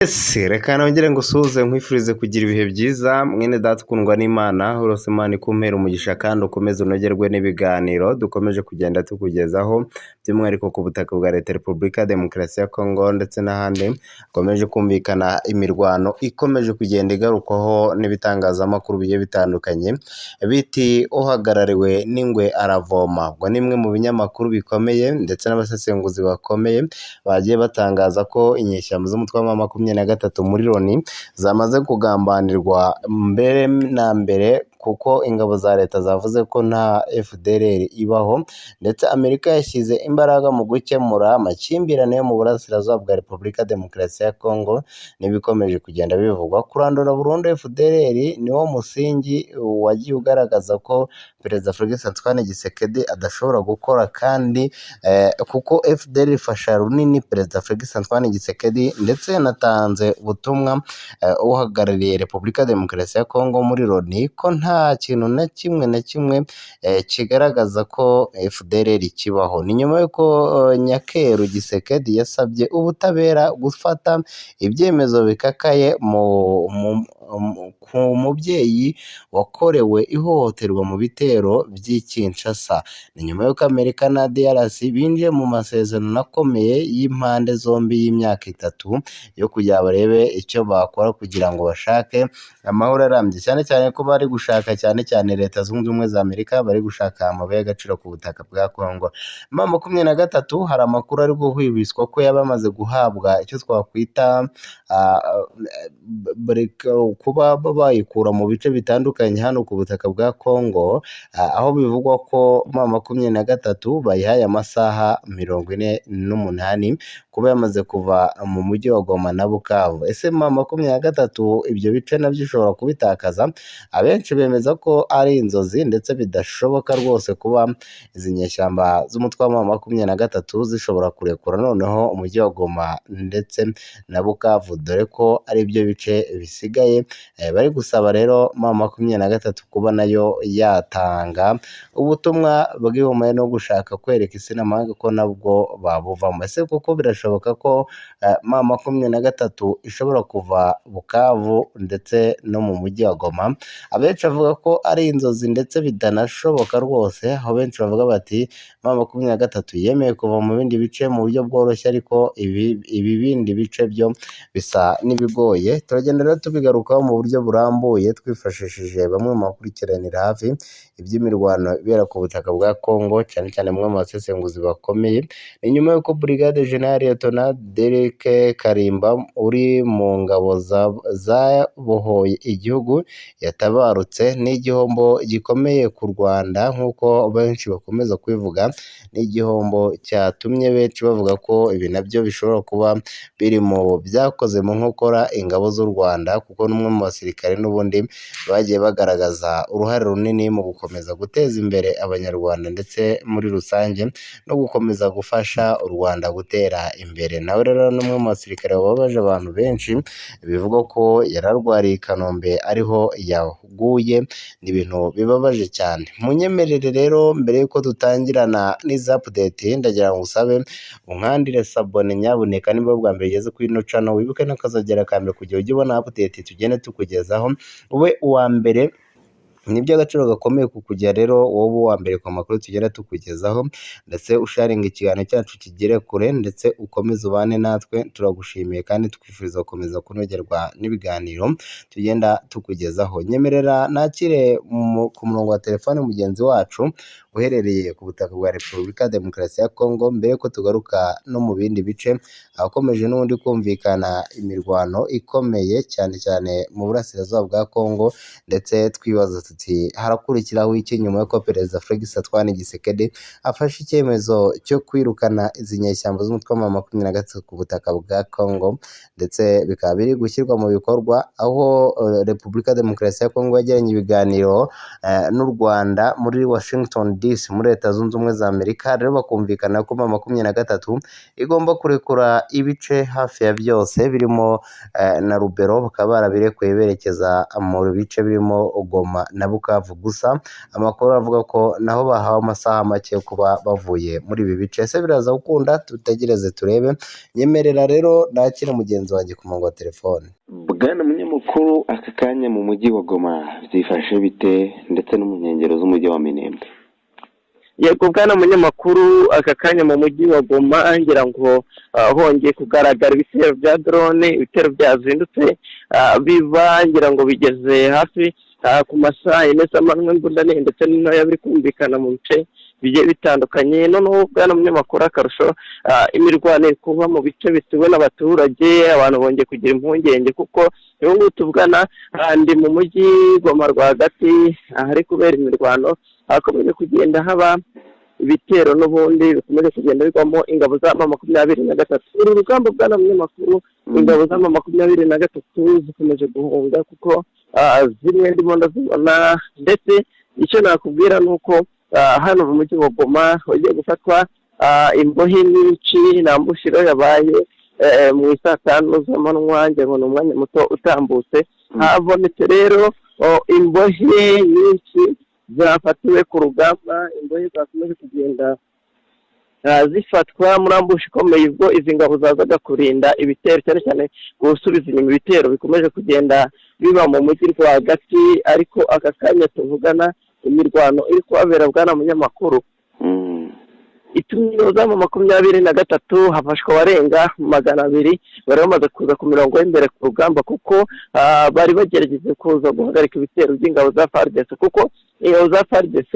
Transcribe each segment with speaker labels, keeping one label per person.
Speaker 1: Ese reka nongere ngusuhuze, nkwifurize kugira ibihe byiza, mwene data ukundwa n'Imana. Urose Imana ikumpera umugisha kandi ukomeze unogerwe n'ibiganiro dukomeje kugenda tukugezaho, by'umwihariko ku butaka bwa Leta Repubulika ya Demokarasi ya Kongo ndetse n'ahandi hakomeje kumvikana imirwano ikomeje kugenda igarukwaho n'ibitangazamakuru bigiye bitandukanye, biti uhagarariwe n'ingwe aravoma. Ubwo ni imwe mu binyamakuru bikomeye ndetse n'abasesenguzi bakomeye bagiye batangaza ko inyeshyamba z'umutwe wa M23 muri Loni zamaze kugambanirwa mbere na mbere, kuko ingabo za leta zavuze ko nta FDLR ibaho, ndetse Amerika yashyize imbaraga mu gukemura amakimbirane yo mu burasirazuba bwa Repubulika Demokarasi ya Kongo n'ibikomeje kugenda bivugwa. Kurandura burundu FDLR niwo musingi wagiye ugaragaza ko Perezida Felix Antoine Tshisekedi adashobora gukora, kandi kuko FDLR ifasha runini Perezida Felix Antoine Tshisekedi, ndetse yanatanze ubutumwa uhagarariye Repubulika Demokarasi ya Kongo muri Loni ko nta kintu na kimwe na kimwe kigaragaza ko FDLR kibaho. Ni nyuma y'uko Nyakeru Tshisekedi yasabye ubutabera gufata ibyemezo bikakaye ku mubyeyi wakorewe ihohoterwa mu bitero by'i Kinshasa. Ni nyuma y'uko Amerika na DRC binjiye mu masezerano akomeye y'impande zombi y'imyaka 3 yo kugira barebe icyo bakora kugira ngo bashake amahoro arambye, cyane cyane ko bari gushaka, cyane cyane Leta Zunze Ubumwe za Amerika, bari gushaka amabuye y'agaciro ku butaka bwa Kongo. M23 hari amakuru ari guhwihwiswa ko yaba yamaze guhabwa icyo twakwita kuba bayikura mu bice bitandukanye hano ku butaka bwa Kongo, aho bivugwa ko M23 bayihaye amasaha 48 kuba yamaze kuva mu mujyi wa Goma na Bukavu. Ese M23 ibyo bice nabyo ishobora kubitakaza? Abenshi bemeza ko ari inzozi ndetse bidashoboka rwose kuba izi nyeshyamba z'umutwe wa M23 zishobora kurekura noneho umujyi wa Goma ndetse na Bukavu, dore ko ari byo bice bisigaye. Bari gusaba rero M23 kuba nayo yatanga ubutumwa bw'ihumure no gushaka kwereka isi n'amahanga ko nabwo babuvamo. Ese koko birashoboka ko M23 ishobora kuva Bukavu ndetse no mu mujyi wa Goma? Abenshi bavuga ko ari inzozi ndetse bitanashoboka rwose, aho benshi bavuga bati M23 yemeye kuva mu bindi bice mu buryo bworoshye, ariko ibi bindi bice byo bisa n'ibigoye. Turagenda rero tubigarukaho mu buryo burambuye twifashishije bamwe mu bakurikiranira hafi iby'imirwano ibera ku butaka bwa Kongo, cyane cyane bamwe mu basesenguzi bakomeye. Ni nyuma y'uko Brigade General Lieutenant Derek Karimba uri mu ngabo zabohoye igihugu yatabarutse. Ni igihombo gikomeye ku Rwanda nk'uko benshi bakomeza kubivuga, ni igihombo cyatumye benshi bavuga ko ibi nabyo bishobora kuba biri mu byakoze mu nkokora ingabo z'u Rwanda, kuko n'umwe mu basirikare n'ubundi bagiye bagaragaza uruhare runini mu gukomeza guteza imbere Abanyarwanda ndetse muri rusange no gukomeza gufasha u Rwanda gutera imbere. Nawe rero ni umwe mu basirikare bababaje abantu benshi, bivugwa ko yari arwariye i Kanombe ariho yaguye. Ni ibintu bibabaje cyane. Munyemerere rero, mbere y'uko dutangirana n'izi update, ndagira ngo usabe unkandire s'abonner nyabuneka niba bwa mbere ugeze kuri ino channel, wibuke n'akazogera ka mbere kugira ujye ubona update tugende tukugezaho ube uwa mbere. Ni iby'agaciro gakomeye kukujya rero wowe uwa mbere ku makuru tugenda tukugezaho, ndetse usharinga ikiganiro cyacu kigere kure, ndetse ukomeze ubane natwe. Turagushimiye kandi twifuriza gukomeza kunogerwa n'ibiganiro tugenda tukugezaho. Nyemerera nakire ku murongo wa telefone mugenzi wacu uherereye ku butaka bwa Repubulika ya Demokarasi ya Kongo, mbere yuko tugaruka no mu bindi bice ahakomeje n'ubundi kumvikana imirwano ikomeye, cyane cyane mu burasirazuba bwa Kongo, ndetse twibaza tuti harakurikiraho iki nyuma y'uko Perezida Felix Antoine Tshisekedi afashe icyemezo cyo kwirukana izi nyeshyamba z'umutwe wa M23 ku butaka bwa Kongo, ndetse bikaba biri gushyirwa mu bikorwa, aho Repubulika ya Demokarasi ya Kongo yagiranye ibiganiro n'u Rwanda muri Washington. DC muri Leta Zunze Ubumwe za Amerika. Rero bakumvikana ko M23 igomba kurekura ibice hafi ya byose birimo na Lubero, bakaba barabirekuye berekeza mu bice birimo Goma na Bukavu. Gusa amakuru avuga ko naho bahawe amasaha make yo kuba bavuye muri ibi bice. Ese biraza gukunda? Tutegereze turebe. Nyemerera rero nakire mugenzi wanjye ku murongo wa telefone.
Speaker 2: Bwana munyamakuru, aka kanya mu mujyi wa Goma byifashe bite, ndetse no mu nkengero z'umujyi wa Minembwe?
Speaker 3: Yego bwana munyamakuru, aka kanya mu mujyi wa Goma ngira ngo hongeye kugaragara ibitero bya drone, ibitero byazindutse biba ngira ngo bigeze hafi ku masaha 4 z'amanywa. Imbunda nini ndetse n'intoya biri kumvikana mu bice bigiye bitandukanye. Noneho bwana munyamakuru, akarusho imirwano iri kuba mu bice bituwe n'abaturage. Abantu bongeye kugira impungenge kuko ubu ngubu tuvugana ndi mu mujyi Goma rwagati ahari kubera imirwano. Hakomeje kugenda haba ibitero n'ubundi bikomeje kugenda bigwamo ingabo za M23. Uru rugamba, bwana munyamakuru, ingabo za M23 zikomeje guhunga kuko zimwe ndimo ndazibona. Ndetse icyo nakubwira ni uko hano mu mujyi wa Goma wagiye gufatwa imbohe nyinshi. Nta mbushiro yabaye mu saa 5 z'amanywa, ngira ngo ni umwanya muto utambutse. Habonetse rero imbohe nyinshi zafatiwe ku rugamba, imbohe zakomeje kugenda zifatwa muri ambush ikomeye ubwo izi ngabo zazaga kurinda ibitero, cyane cyane gusubiza inyuma ibitero bikomeje kugenda biba mu mujyi rwagati. Ariko aka kanya tuvugana imirwano iri kuhabera, bwana munyamakuru, itumye ingabo za M23 hafashwe abarenga 200 bari bamaze kuza ku mirongo y'imbere ku rugamba, kuko bari bagerageje kuza guhagarika ibitero by'ingabo za FARDC, kuko ingabo za FARDC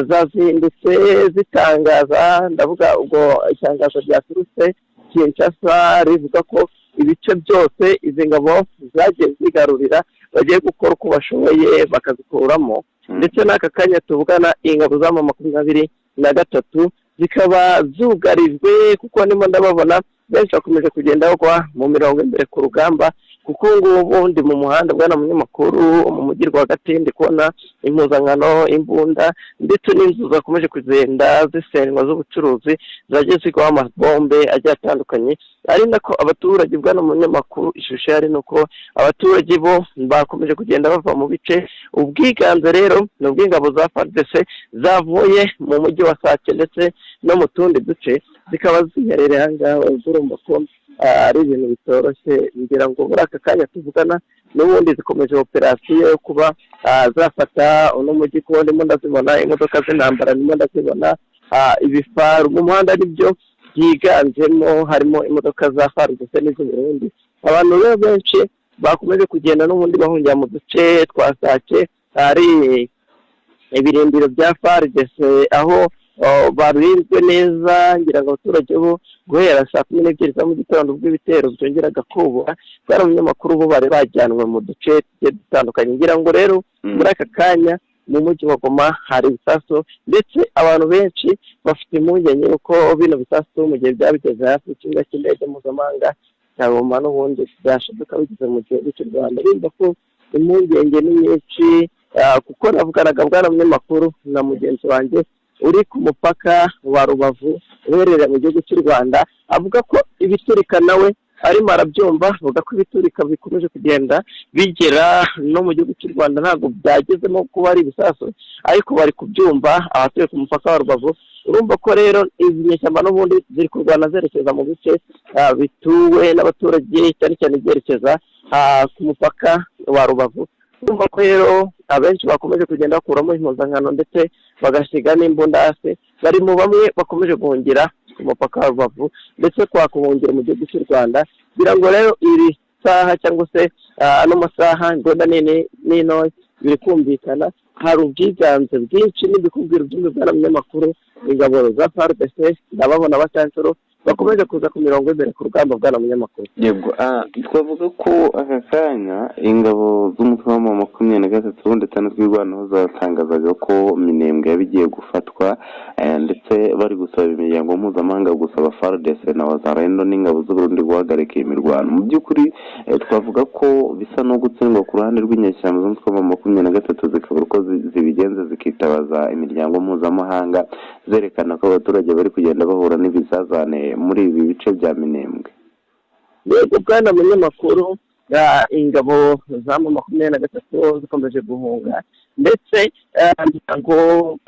Speaker 3: zazindutse zitangaza, ndavuga ubwo itangazo ryaturutse Kinshasa rivuga ko ibice byose izi ngabo zagiye zigarurira bagiye gukora uko bashoboye bakazikuramo. Ndetse n'aka kanya tuvugana ingabo za M23 zikaba zugarijwe, kuko ndimo ndababona benshi bakomeje kugenda bagwa mu mirongo imbere ku rugamba, kuko ubu ngubu ndi mu muhanda, bwana munyamakuru, mu mujyi rwagati. Ndi kubona impuzankano, imbunda, ndetse n'inzu zakomeje kugenda zisenywa z'ubucuruzi, zagiye zigwaho amabombe agiye atandukanye. Ari nako abaturage, bwana munyamakuru, ishusho ihari ni uko abaturage bo bakomeje kugenda bava mu bice. Ubwiganze rero ni ubw'ingabo za FARDC zavuye mu mujyi wa Sake ndetse no mu tundi duce, zikaba ziherereye aha ngaha. Urumva ko ari ibintu bitoroshye. Ngira ngo muri aka kanya tuvugana n'ubundi zikomeje operasiyo yo kuba zafata uno mujyi, kuko ndimo ndazibona imodoka z'intambara, ndimo ndazibona ibifaru mu muhanda, nibyo byiganjemo, harimo imodoka za FARDC n'iz'Uburundi. Abantu rero benshi bakomeje kugenda n'ubundi bahungira mu duce twa Sake, hari ibirindiro bya FARDC aho barinzwe neza. Ngira ngo abaturage bo guhera saa 12 za mu gitondo ubwo ibitero byongeraga kubura, bwari umunyamakuru, bo bari bajyanwe mu duce tugiye dutandukanye. Ngira ngo rero muri aka kanya mu mujyi wa Goma hari ibisasu, ndetse abantu benshi bafite impungenge yuko bino bisasu mu gihe byaba bigeze hafi y'ikibuga cy'indege mpuzamahanga cya Goma n'ubundi byashoboka bigeze mu gihugu cy'u Rwanda. Urumva ko impungenge ni nyinshi, kuko navuganaga, bwana munyamakuru, na mugenzi wanjye uri ku mupaka wa Rubavu uherereye mu gihugu cy'u Rwanda, avuga ko ibiturika nawe arimo arabyumva. Avuga ko ibiturika bikomeje kugenda bigera no mu gihugu cy'u Rwanda. Ntabwo byagezemo kuba ari ibisasu, ariko bari kubyumva abatuye ku mupaka wa Rubavu. Urumva ko rero izi nyeshyamba n'ubundi ziri kurwana zerekeza mu bice bituwe n'abaturage, cyane cyane byerekeza ku mupaka wa Rubavu. Urumva ko rero abenshi bakomeje kugenda bakuramo impuzankano ndetse bagasiga n'imbunda hasi. Bari mu bamwe bakomeje guhungira ku mupaka wa Rubavu ndetse kwa kuhungira mu gihugu cy'u Rwanda. Kugira ngo rero iri saha cyangwa se ano masaha imbunda nini n'intoya biri kumvikana, hari ubwiganze bwinshi n'ibikubwira ibyumba, bwana munyamakuru. Ingabo za FARDC ndababona bacancuro. Bakomeje kuza ku mirongo y'imbere ku rugamba, bwana munyamakuru.
Speaker 2: Yego, twavuga ko aka kanya ingabo z'umutwe wa M23 ndetse na Twirwaneho zatangazaga ko Minembwe yaba igiye gufatwa, ndetse bari gusaba imiryango mpuzamahanga gusaba FARDC na Wazalendo n'ingabo z'Uburundi guhagarika iyi mirwano. Mu by'ukuri twavuga ko bisa no gutsindwa ku ruhande rw'inyeshyamba z'umutwe wa M23, zikabura uko zibigenza, zikitabaza imiryango mpuzamahanga, zerekana ko abaturage bari kugenda bahura n'ibizazane muri ibi bice bya Minembwe.
Speaker 3: Yego, bwana munyamakuru, ingabo za M23 zikomeje guhunga, ndetse ngo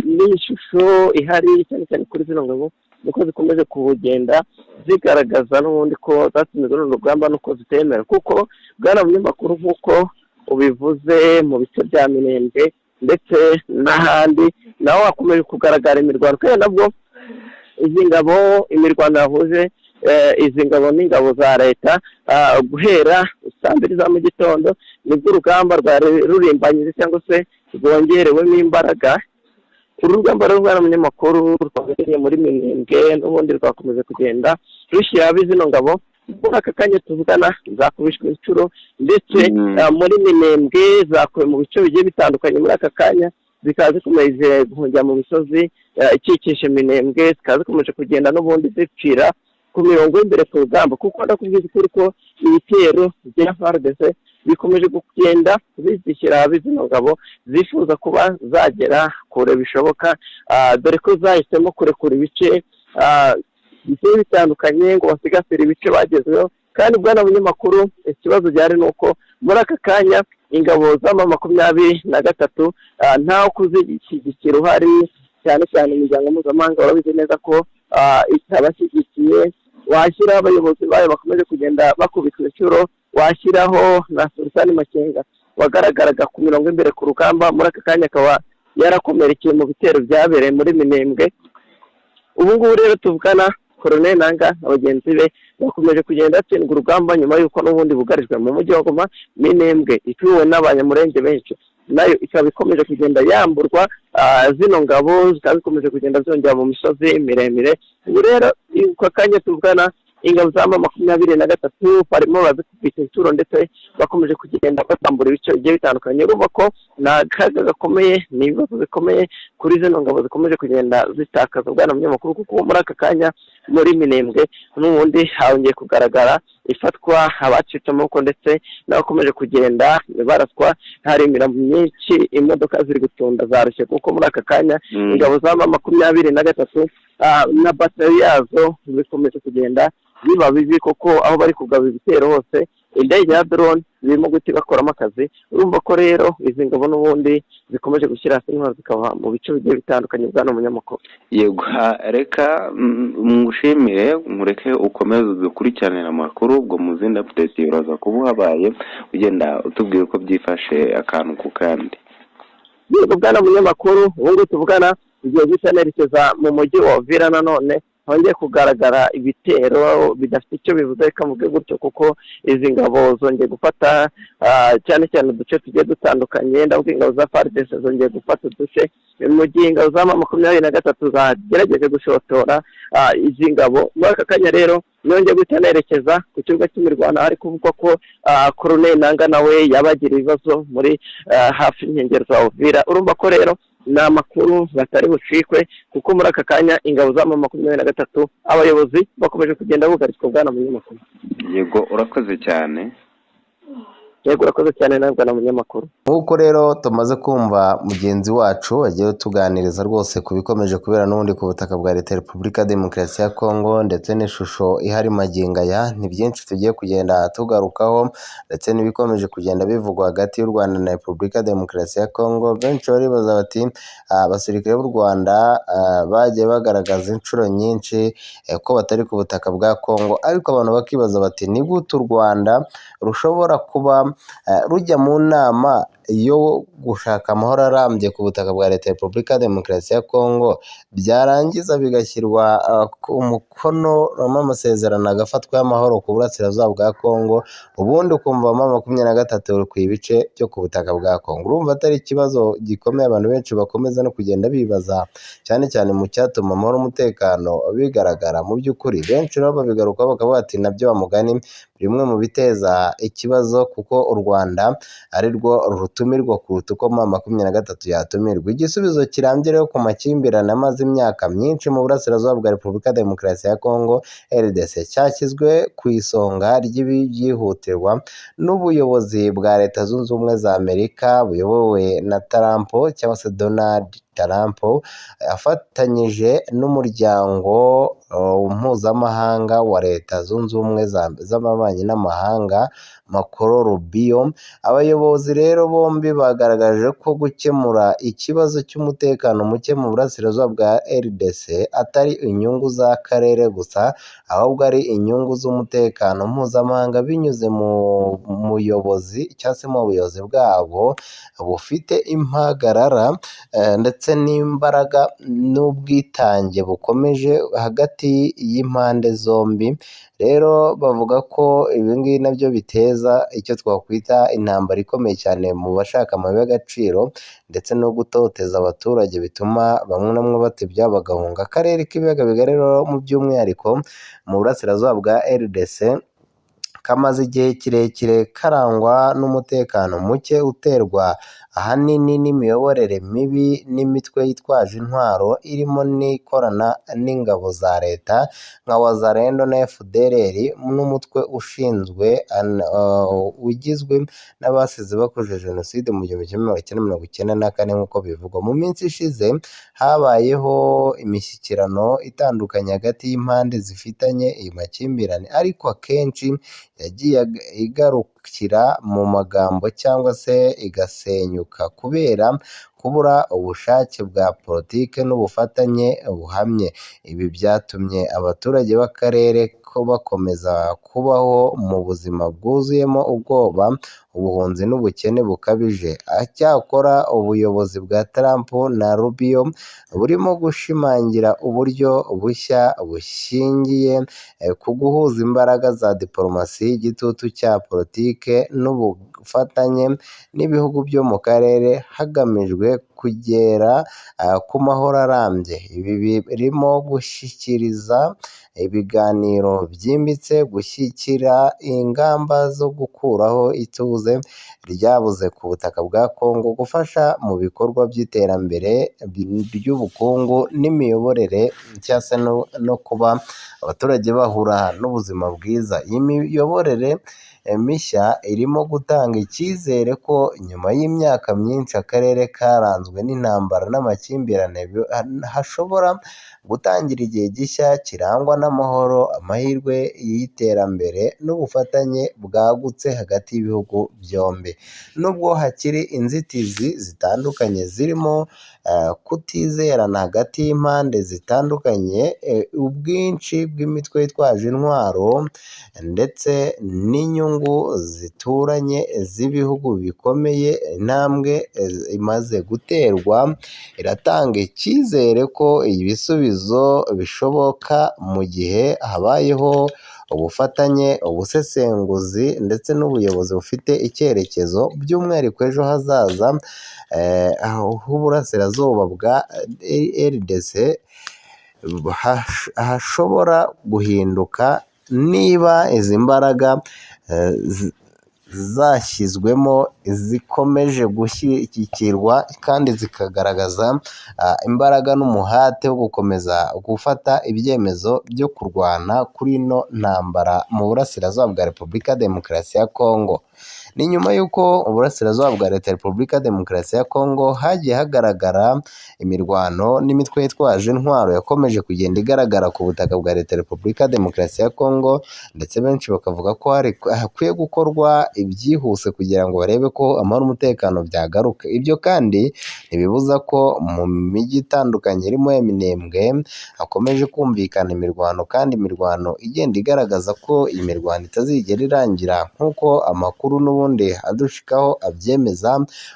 Speaker 3: n'ishusho ihari cyane cyane kuri zino ngabo nuko zikomeje kugenda zigaragaza n'ubundi ko zatsinzwe n'uru rugamba nuko zitemera, kuko bwana munyamakuru, nk'uko ubivuze, mu bice bya Minembwe ndetse n'ahandi naho hakomeje kugaragara imirwano, kandi nabwo izi ngabo imirwano yahuje izi ngabo n'ingabo za leta guhera saa 2 za mu gitondo nibwo urugamba rwari rurimbanyije cyangwa se rwongerewemo imbaraga. Uru rugamba rero, bwana munyamakuru, rwabereye muri Minembwe n'ubundi rwakomeje kugenda rushyira zino ngabo muri aka kanya tuvugana zakubishwe inshuro, ndetse muri Minembwe zakuwe mu bice bigiye bitandukanye. Muri aka kanya zikaba zikomeje guhungira mu misozi ikikije Minembwe, zikaba zikomeje kugenda n'ubundi zipfira ku mirongo y'imbere ku rugamba, kuko ndakubwiza ukuri ko ibitero bya FARDC bikomeje kugenda bizishyira zino ngabo zifuza kuba zagera kure bishoboka, dore ko zahisemo kurekura ibice bigiye bitandukanye ngo basigasire ibice bagezweho. Kandi bwana munyamakuru, ikibazo gihari ni uko muri aka kanya ingabo za M23 ntawe kuzishyigikira uhari, cyane cyane imiryango mpuzamahanga urabizi neza ko itabashyigikiye. Washyiraho abayobozi bayo bakomeje kugenda bakubitwa inshuro, washyiraho na Sultani Makenga wagaragaraga ku mirongo imbere ku rugamba, muri aka kanya akaba yarakomerekeye mu bitero byabereye muri Minembwe. Ubu ngubu rero tuvugana, Koroneli Nanga na bagenzi be bakomeje kugenda batsindwa urugamba nyuma y'uko n'ubundi bugarijwe mu mujyi wa Goma. Minembwe ituwe n'Abanyamurenge benshi, nayo ikaba ikomeje kugenda yamburwa. Zino ngabo zikaba zikomeje kugenda zongera mu misozi miremire. Ubu rero ako kanya tuvugana, ingabo za M23 barimo barazikubita inshuro, ndetse bakomeje kugenda batambura ibice bigiye bitandukanye. Urumva ko ni akaga gakomeye, ni ibibazo bikomeye kuri zino ngabo zikomeje kugenda zitakaza, bwana munyamakuru, kuko muri aka kanya muri Minembwe n'ubundi hongeye kugaragara ifatwa, abacitse amaboko ndetse n'abakomeje kugenda baraswa. Hari imirambo myinshi, imodoka ziri gutunda zarushye, kuko muri aka kanya ingabo za M23 na bateri yazo zikomeje kugenda biba bibi, koko aho bari kugaba ibitero hose indege ya drone zirimo guhita bakoramo akazi. Urumva ko rero izi ngabo n'ubundi zikomeje gushyira hasi intwaro zikava mu bice bigiye bitandukanye, bwana munyamakuru.
Speaker 2: Yego, reka ngushimire, mureke ukomeze udukurikiranire amakuru. Ubwo mu zindi update uraza kuba uhabaye, ugenda utubwira uko byifashe akantu ku kandi.
Speaker 3: Yego, bwana munyamakuru, ubu ngubu tuvugana igihe guhita nerekeza mu mujyi wa Uvira, nanone hongeye kugaragara ibitero bidafite icyo bivuze, reka mvuge gutyo, kuko izi ngabo zongeye gufata cyane cyane uduce tugiye dutandukanye. Ndavuga ingabo za FARDC zongeye gufata uduce, mu gihe ingabo za M23 zagerageje gushotora izi ngabo. Muri aka kanya rero nongeye guhita nerekeza ku kibuga cy'imirwano, hari kuvugwa ko Koroneli Nanga nawe yabagira ibibazo muri hafi y'inkengero za Uvira. Urumva ko rero ni amakuru batari bucikwe, kuko muri aka kanya ingabo za M23 abayobozi bakomeje kugenda bugarizwa, bwana munyamakuru.
Speaker 2: Yego, urakoze cyane.
Speaker 3: Yego, urakoze cyane nawe, bwana munyamakuru.
Speaker 1: Nk'uko rero tumaze kumva mugenzi wacu agiye utuganiriza rwose ku bikomeje kubera n'ubundi ku butaka bwa Leta ya Repubulika ya Demokarasi ya Kongo ndetse n'ishusho ihari magingo aya, ni byinshi tugiye kugenda tugarukaho ndetse n'ibikomeje kugenda bivugwa hagati y'u Rwanda na Repubulika ya Demokarasi ya Kongo. Benshi baribaza bati abasirikare b'u Rwanda bagiye bagaragaza inshuro nyinshi ko batari ku butaka bwa Kongo, ariko abantu bakibaza bati ni gute u Rwanda rushobora kuba rujya mu nama yo gushaka amahoro arambye ku butaka bwa Leta ya Repubulika ya Demokarasi ya Kongo, byarangiza bigashyirwa ku mukono amasezerano agafatwa y'amahoro ku burasirazuba bwa Kongo, ubundi ukumva M23 uri ku ibice byo ku butaka bwa Kongo. Urumva atari ikibazo gikomeye abantu benshi bakomeza no kugenda bibaza, cyane cyane mu cyatuma amahoro n'umutekano bigaragara mu by'ukuri. Benshi rero babigarukaho bakavuga bati nabyo wa mugani bimwe mu biteza ikibazo kuko u Rwanda ari rwo rutumirwa kuruta uko M23 yatumirwa. Igisubizo kirambye rero ku makimbirane amaze imyaka myinshi mu burasirazuba bwa Repubulika ya Demokarasi ya Kongo RDC cyashyizwe ku isonga ry'ibyihutirwa n'ubuyobozi bwa Leta Zunze Ubumwe za Amerika buyobowe na Trump cyangwa se Donald Trump, afatanyije n'umuryango mpuzamahanga wa Leta Zunze Ubumwe z'Ababanyi n'Amahanga Marco Rubio. Abayobozi rero bombi bagaragaje ko gukemura ikibazo cy'umutekano muke mu burasirazuba bwa RDC atari inyungu z'akarere gusa, ahubwo ari inyungu z'umutekano mpuzamahanga binyuze mu muyobozi cyangwa se mu buyobozi bwabo bufite impagarara ndetse n'imbaraga n'ubwitange bukomeje hagati y'impande zombi. Rero bavuga ko ibi ngibi nabyo biteza icyo twakwita intambara ikomeye cyane mu bashaka amabuye y'agaciro ndetse no gutoteza abaturage, bituma bamwe na bamwe bata ibyabo bagahunga. Akarere k'ibiyaga bigari rero mu by'umwihariko mu burasirazuba bwa RDC kamaze igihe kirekire karangwa n'umutekano muke uterwa ahanini n'imiyoborere mibi n'imitwe yitwaje intwaro irimo n'ikorana n'ingabo za leta nka Wazalendo na FDLR n'umutwe ushinzwe ugizwe n'abasize bakoze jenoside mu 1994 nk'uko bivugwa. Mu minsi ishize habayeho imishyikirano itandukanye hagati y'impande zifitanye ayo makimbirane, ariko akenshi yagiye igarukira mu magambo cyangwa se igasenyuka kubera kubura ubushake bwa politike n'ubufatanye buhamye. Ibi byatumye abaturage b'akarere ko bakomeza kubaho mu buzima bwuzuyemo ubwoba, ubuhunzi n'ubukene bukabije. Icyakora ubuyobozi bwa Trump na Rubio burimo gushimangira uburyo bushya bushingiye ku guhuza imbaraga za diplomasi, igitutu cya politike n'ubufatanye n'ibihugu byo mu karere hagamijwe kugera ku mahoro arambye. Ibi birimo gushyikiriza ibiganiro byimbitse, gushyigikira ingamba zo gukuraho ituze ryabuze ku butaka bwa Kongo, gufasha mu bikorwa by'iterambere ry'ubukungu n'imiyoborere cyangwa se no kuba abaturage bahura n'ubuzima bwiza. Iyi miyoborere mishya irimo gutanga icyizere ko nyuma y'imyaka myinshi akarere karanzwe n'intambara n'amakimbirane hashobora gutangira igihe gishya kirangwa n'amahoro, amahirwe y'iterambere n'ubufatanye bwagutse hagati y'ibihugu byombi. Nubwo hakiri inzitizi zitandukanye zirimo kutizerana hagati y'impande zitandukanye, ubwinshi bw'imitwe yitwaje intwaro ndetse n'inyungu zituranye z'ibihugu bikomeye, intambwe imaze guterwa iratanga icyizere ko ibisubizo bishoboka mu gihe habayeho ubufatanye, ubusesenguzi ndetse n'ubuyobozi bufite icyerekezo, by'umwihariko ejo hazaza h'uburasirazuba bwa RDC hashobora guhinduka niba izi mbaraga zashyizwemo zikomeje gushyigikirwa kandi zikagaragaza imbaraga n'umuhate wo gukomeza gufata ibyemezo byo kurwana kuri ino ntambara mu burasirazuba bwa Repubulika ya Demokarasi ya Kongo. Ni nyuma y'uko uburasirazuba bwa Leta ya Repubulika ya Demokarasi ya Kongo hagiye hagaragara imirwano n'imitwe yitwaje intwaro yakomeje kugenda igaragara ku butaka bwa Leta ya Repubulika ya Demokarasi ya Kongo, ndetse benshi bakavuga ko hakwiye gukorwa ibyihuse kugira ngo barebe ko amahoro n'umutekano byagaruka. Ibyo kandi ntibibuza ko mu mijyi itandukanye irimo Minembwe hakomeje kumvikana imirwano, kandi imirwano igenda igaragaza ko iyi mirwano itazigera irangira nk'uko amakuru amakuru n'ubundi adushikaho abyemeza.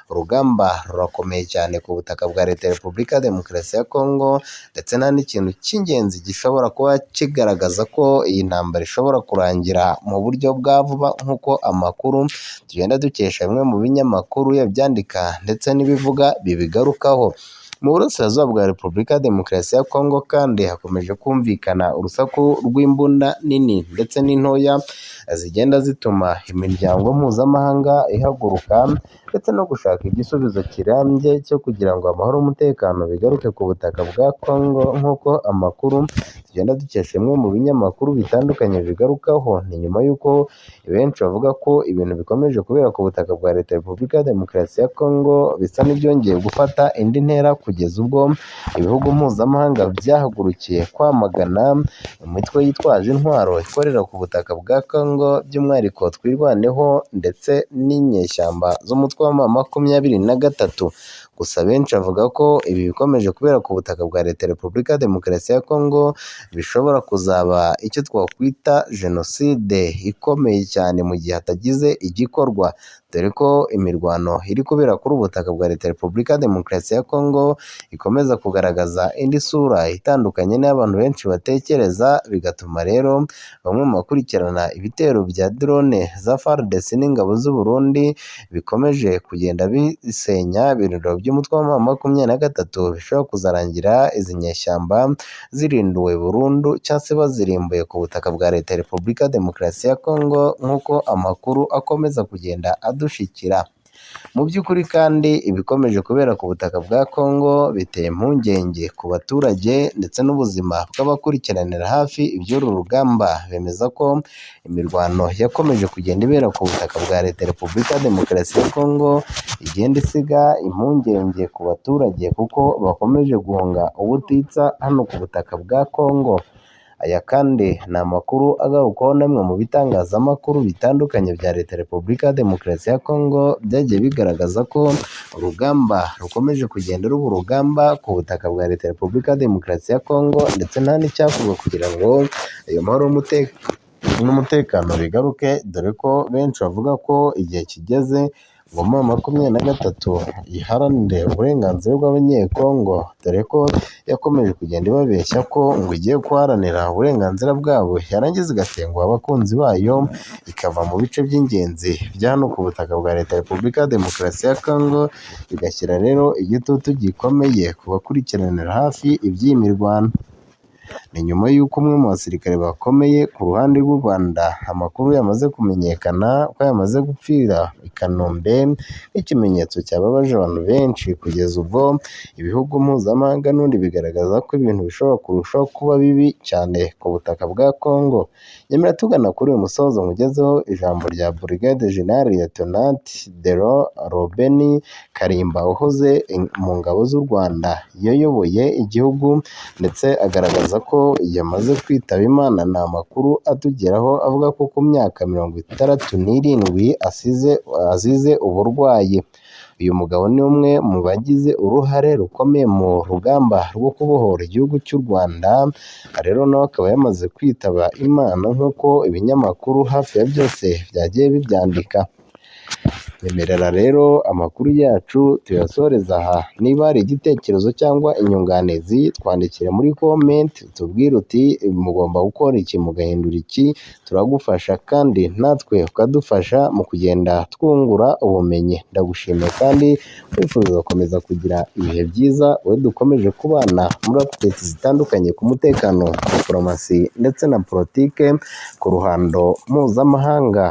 Speaker 1: Urugamba rurakomeye cyane ku butaka bwa Leta ya Repubulika ya Demokarasi ya Kongo, ndetse nta n'ikintu cy'ingenzi gishobora kuba kigaragaza ko iyi ntambara ishobora kurangira mu buryo bwa vuba, nk'uko amakuru tugenda dukesha bimwe mu binyamakuru yabyandika ndetse n'ibivuga bibigarukaho. Mu burasirazuba bwa Repubulika ya Demokarasi ya Kongo kandi hakomeje kumvikana urusaku rw'imbunda nini ndetse n'intoya zigenda zituma imiryango mpuzamahanga ihaguruka ndetse no gushaka igisubizo kirambye cyo kugira ngo amahoro n'umutekano bigaruke ku butaka bwa Kongo, nk'uko amakuru tugenda dukesha bimwe mu binyamakuru bitandukanye bigarukaho. Ni nyuma y'uko benshi bavuga ko ibintu bikomeje kubera ku butaka bwa Leta ya Repubulika ya Demokarasi ya Kongo bisa n'ibyongeye gufata indi ntera, kugeza ubwo ibihugu mpuzamahanga byahagurukiye kwamagana imitwe yitwaje intwaro ikorera ku butaka bwa Kongo, by'umwihariko Twirwaneho ndetse n'inyeshyamba z'umutwe wa M23. Gusa benshi bavuga ko ibi bikomeje kubera ku butaka bwa Leta ya Repubulika ya Demokarasi ya Kongo bishobora kuzaba icyo twakwita jenoside ikomeye cyane mu gihe hatagize igikorwa, dore ko imirwano iri kubera kuri ubu butaka bwa Leta ya Repubulika ya Demokarasi ya Kongo ikomeza kugaragaza indi sura itandukanye n'abantu benshi batekereza, bigatuma rero bamwe mu bakurikirana ibitero bya drone za FARDC n'ingabo z'u Burundi bikomeje kugenda bisenya ibirindiro by'umutwe wa M23, bishobora kuzarangira izi nyeshyamba zirinduwe burundu cyangwa se bazirimbuye ku butaka bwa Leta ya Repubulika ya Demokarasi ya Kongo, nk'uko amakuru akomeza kugenda adushikira. Mu by'ukuri kandi ibikomeje kubera ku butaka bwa Kongo biteye impungenge ku baturage ndetse n'ubuzima bw'abakurikiranira hafi iby'uru rugamba, bemeza ko imirwano yakomeje kugenda ibera ku butaka bwa Leta ya Repubulika ya Demokarasi ya Kongo igenda isiga impungenge ku baturage, kuko bakomeje guhunga ubutitsa hano ku butaka bwa Kongo. Aya kandi ni amakuru agarukwaho n'amwe mu bitangazamakuru bitandukanye bya Leta ya Repubulika ya Demokarasi ya Kongo, byagiye bigaragaza ko urugamba rukomeje kugenda ruba urugamba ku butaka bwa Leta ya Repubulika ya Demokarasi ya Kongo, ndetse nta n'icyakorwa kugira ngo ayo mahoro n'umutekano bigaruke, dore ko benshi bavuga ko igihe kigeze ngo M23 iharanire uburenganzira bw'Abanyekongo, dore ko yakomeje kugenda ibabeshya ko ngo igiye guharanira uburenganzira bwabo, yarangiza igatenguha abakunzi bayo ikava mu bice by'ingenzi bya hano ku butaka bwa Leta ya Repubulika ya Demokarasi ya Kongo, bigashyira rero igitutu gikomeye ku bakurikiranira hafi iby'iyi mirwano. Ni nyuma y'uko umwe mu basirikare bakomeye ku ruhande rw'u Rwanda amakuru yamaze kumenyekana ko yamaze gupfira i Kanombe, nk'ikimenyetso cyababaje abantu benshi, kugeza ubwo ibihugu mpuzamahanga n'ubundi bigaragaza ko ibintu bishobora kurushaho kuba bibi cyane ku butaka bwa Kongo. Nyamara tugana kuri uyu musozo nkugezeho ijambo rya Brigade General Lieutenant Dero Robeni Karimba wahoze mu ngabo z'u Rwanda, yayoboye igihugu ndetse agaragaza ko yamaze kwitaba Imana. Ni amakuru atugeraho avuga ko ku myaka 67 azize uburwayi. Uyu mugabo ni umwe mu bagize uruhare rukomeye mu rugamba rwo kubohora igihugu cy'u Rwanda, rero nawe akaba yamaze kwitaba Imana nk'uko ibinyamakuru hafi ya byose byagiye bibyandika. Nyemerera rero amakuru yacu tuyasoreze aha, niba hari igitekerezo cyangwa inyunganizi twandikire muri comment utubwire uti mugomba gukora iki mugahindura iki, turagufasha kandi natwe ukadufasha mu kugenda twungura ubumenyi. Ndagushimiye kandi nkwifuriza gukomeza kugira ibihe byiza, wowe dukomeje kubana muri updates zitandukanye ku mutekano, diporomasi ndetse na politike ku ruhando mpuzamahanga.